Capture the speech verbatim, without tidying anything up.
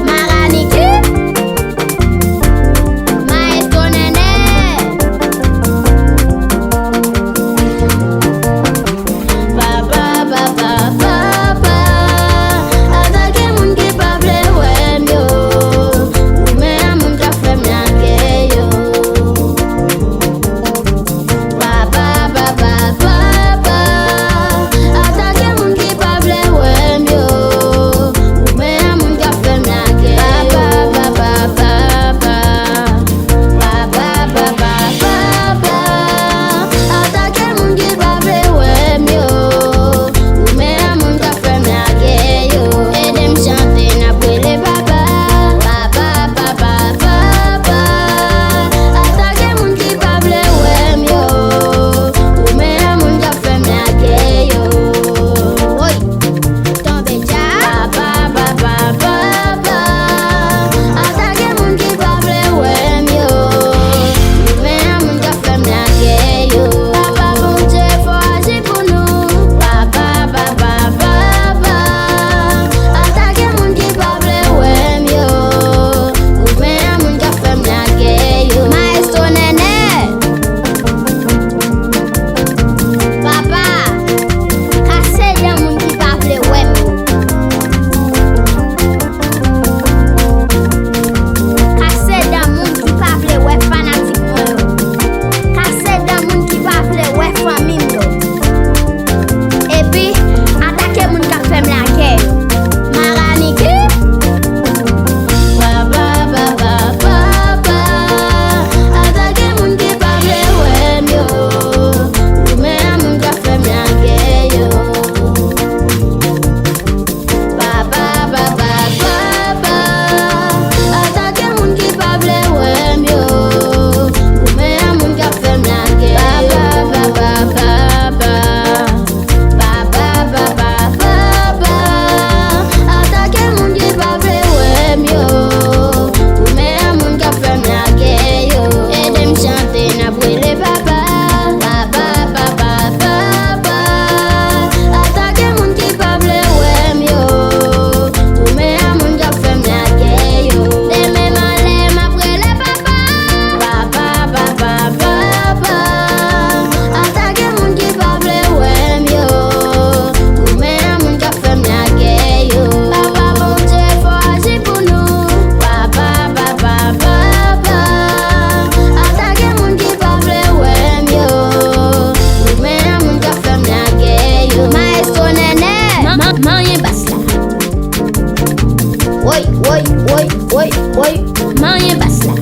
Maraniki, Maestro Nènè. Papa, papa, papa, atake moun ki pa vle wè m yo. Goumen a moun k ap fè m lage yo. Papa, papa, papa, atake moun ki pa vle wè m yo. Goumen a moun k ap fè m lage yo. Papa, papa, papa, papa, papa, papa, atake moun ki pa vle wè m yo. Goumen a moun k ap fè m lage yo. Ede m chante, n ap rele papa. Papa, papa, papa, atake moun ki pa vle wè m yo. Goumen a moun k ap fè m lage yo. Woy, tonbe dja. Papa, papa, papa, atake moun ki pa vle wè m yo. Goumen a moun k ap fè m lage yo. Papa Bondye, fò aji pou nou. Papa, papa, papa, atake moun ki pa vle wè m yo. Goumen a moun k ap fè m lage yo. Maestro Nènè. Papa, kase dan moun ki pa vle wè m yo. Kase dan moun ki pa vle wè fanatik mwen yo. Kase dan moun ki pa vle wè fanmi m yo. Epi, atake moun k ap fè m lagè yo. Maraniki. Papa, papa, papa, atake moun ki pa vle wè m yo. Goumen a moun k ap fè m lagè yo. Papa, papa, papa, atake moun ki pa vle wè m yo. Goumen a moun k ap fè m lagè yo. Papa, papa, papa, papa, papa, papa, atake moun ki pa vle wè m yo. Goumen a moun k ap fè m lagè yo. Ede m chante, n ap rele papa. Papa, papa, papa, atake moun ki pa vle wè m yo. Goumen a moun k ap fè m lagè yo. Demen m anlè, m ap rele papa. Papa, papa, papa, atake moun ki pa vle wè m yo. Goumen a moun k ap fè m lagè yo. Papa Bondye, fò aji pou nou. Papa, papa, papa, atake moun ki pa vle wè m yo. Goumen a moun k ap fè m lagè yo. Maestro Nènè. Man-, man-, manyen bas la. Woy, woy, woy, woy, woy. Manyen bas la.